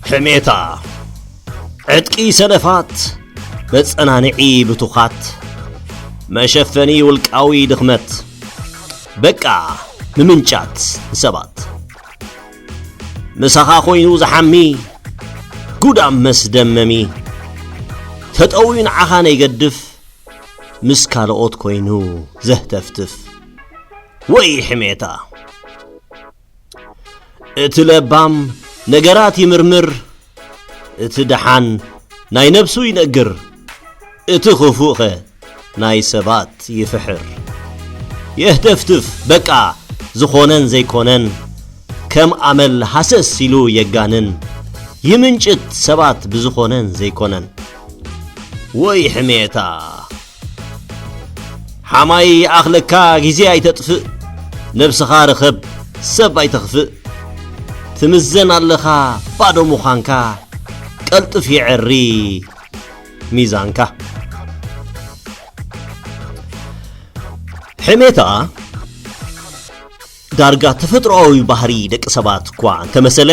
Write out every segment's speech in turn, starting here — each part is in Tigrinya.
ሕሜታ፣ ዕጥቂ ሰነፋት፣ መጸናንዒ ብቱኻት፣ መሸፈኒ ውልቃዊ ድኽመት፣ በቃ ምምንጫት ንሰባት። ምሳኻ ኮይኑ ዝሓሚ፣ ጉዳም መስደመሚ፣ ተጠውዩ ንዓኻ ነይገድፍ፣ ምስ ካልኦት ኮይኑ ዘህተፍትፍ። ወይ ሕሜታ! እቲ ለባም ነገራት ይምርምር፣ እቲ ደሓን ናይ ነብሱ ይነግር፣ እቲ ክፉእኸ ናይ ሰባት ይፍሕር። የህተፍትፍ በቃ ዝኾነን ዘይኮነን፣ ከም ኣመል ሃሰስ ኢሉ የጋንን፣ ይምንጭት ሰባት ብዝኾነን ዘይኮነን። ወይ ሕሜታ! ሓማይ ይኣኽለካ ግዜ ኣይተጥፍእ፣ ነብስኻ ርኸብ ሰብ ኣይተኽፍእ። ትምዘን ኣለኻ ባዶ ምዃንካ፣ ቀልጥፍ የዐሪ ሚዛንካ። ሕሜታ ዳርጋ ተፈጥሮኣዊ ባህሪ ደቂ ሰባት እኳ እንተመሰለ፣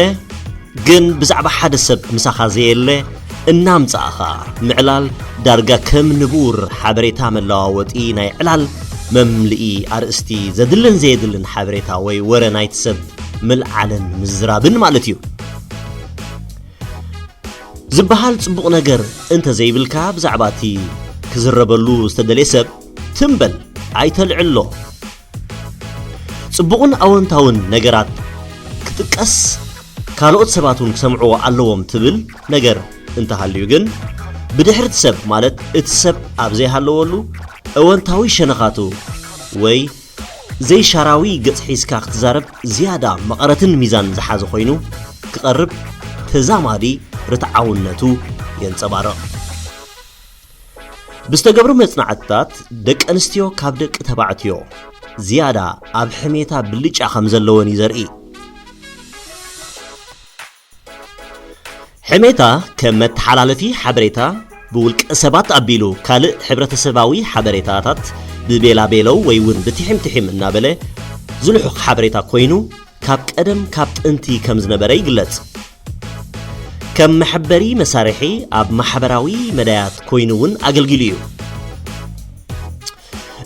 ግን ብዛዕባ ሓደ ሰብ ምሳኻ ዘየለ እናምጻእኻ ምዕላል ዳርጋ ከም ንቡር ሓበሬታ መለዋወጢ ናይ ዕላል መምልኢ ኣርእስቲ ዘድልን ዘየድልን ሓበሬታ ወይ ወረ ናይቲ ሰብ ምልዓልን ምዝራብን ማለት እዩ። ዝበሃል ጽቡቕ ነገር እንተ ዘይብልካ ብዛዕባ እቲ ክዝረበሉ ዝተደልየ ሰብ ትም በል ኣይተልዕሎ። ጽቡቕን ኣወንታውን ነገራት ክጥቀስ ካልኦት ሰባት እውን ክሰምዕዎ ኣለዎም ትብል ነገር እንተሃልዩ ግን ብድሕሪ እቲ ሰብ ማለት እቲ ሰብ ኣብ ዘይሃለወሉ እወንታዊ ሸነኻቱ ወይ ዘይሻራዊ ገጽ ሒዝካ ክትዛረብ ዝያዳ መቐረትን ሚዛን ዝሓዘ ኮይኑ ክቐርብ ተዛማዲ ርትዓውነቱ የንጸባርቕ። ብዝተገብሩ መጽናዕትታት ደቂ ኣንስትዮ ካብ ደቂ ተባዕትዮ ዝያዳ ኣብ ሕሜታ ብልጫ ከም ዘለወን እዩ ዘርኢ። ሕሜታ ከም መተሓላለፊ ሓበሬታ ብውልቀ ሰባት ኣቢሉ ካልእ ሕብረተሰባዊ ሓበሬታታት ብቤላቤለው ወይ እውን ብትሒም ትሒም እናበለ ዝልሑኽ ሓበሬታ ኮይኑ ካብ ቀደም ካብ ጥንቲ ከም ዝነበረ ይግለጽ። ከም መሐበሪ መሳርሒ ኣብ ማሕበራዊ መዳያት ኮይኑ እውን ኣገልጊሉ እዩ።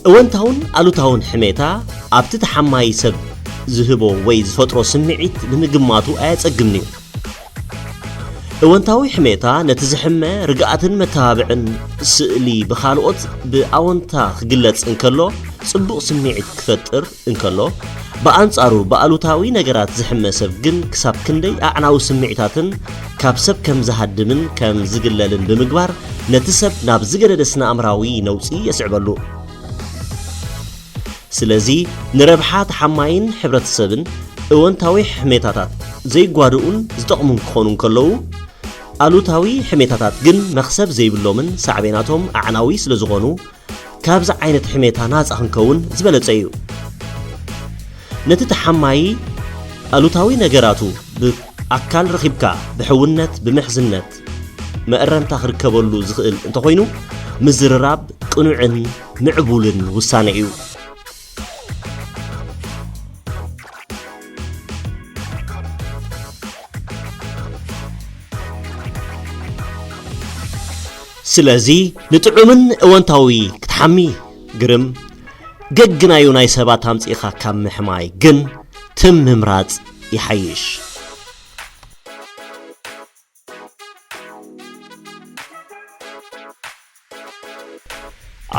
እወንታውን ኣሉታውን ሕሜታ ኣብቲ ተሓማይ ሰብ ዝህቦ ወይ ዝፈጥሮ ስምዒት ንምግማቱ ኣየጸግምን እዩ። እወንታዊ ሕሜታ ነቲ ዝሕመ ርግኣትን መተባብዕን ስእሊ ብኻልኦት ብኣወንታ ክግለጽ እንከሎ ጽቡቕ ስምዒት ክፈጥር እንከሎ፣ ብኣንጻሩ ብኣሉታዊ ነገራት ዝሕመ ሰብ ግን ክሳብ ክንደይ ኣዕናዊ ስምዒታትን ካብ ሰብ ከም ዝሃድምን ከም ዝግለልን ብምግባር ነቲ ሰብ ናብ ዝገደደ ስነ-ኣእምራዊ ነውጺ የስዕበሉ። ስለዚ ንረብሓ ተሓማይን ሕብረተሰብን እወንታዊ ሕሜታታት ዘይጓድኡን ዝጠቕሙን ክኾኑ እንከለዉ፣ ኣሉታዊ ሕሜታታት ግን መኽሰብ ዘይብሎምን ሳዕቤናቶም ኣዕናዊ ስለ ዝኾኑ፣ ካብዚ ዓይነት ሕሜታ ናጻ ክንከውን ዝበለጸ እዩ። ነቲ ተሓማዪ ኣሉታዊ ነገራቱ ብኣካል ረኺብካ ብሕውነት፣ ብምሕዝነት መእረምታ ክርከበሉ ዝኽእል እንተኾይኑ፣ ምዝርራብ ቅኑዕን ምዕቡልን ውሳነ እዩ። ስለዚ ንጥዑምን እወንታዊ ክትሓሚ ግርም፣ ገግናዩ ናይ ሰባት ኣምጺእኻ ካብ ምሕማይ ግን ትም ምምራጽ ይሓይሽ።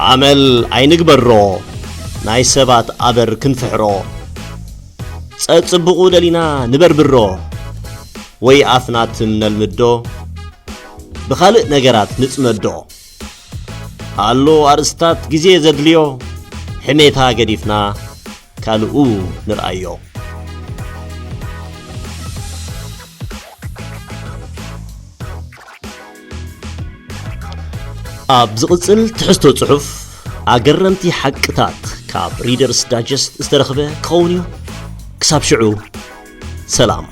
ኣመል ኣይንግበሮ ናይ ሰባት ኣበር ክንፍሕሮ። ጸጽብቑ ደሊና ንበርብሮ። ወይ ኣፍና ትም ነልምዶ፣ ብኻልእ ነገራት ንጽመዶ። ኣሎ ኣርእስታት ግዜ ዘድልዮ፣ ሕሜታ ገዲፍና ካልኡ ንርኣዮ። ኣብ ዝቕጽል ትሕዝቶ ጽሑፍ ኣገረምቲ ሓቅታት ካብ ሪደርስ ዳይጀስት ዝተረኽበ ክኸውን እዩ። ክሳብ ሽዑ ሰላም።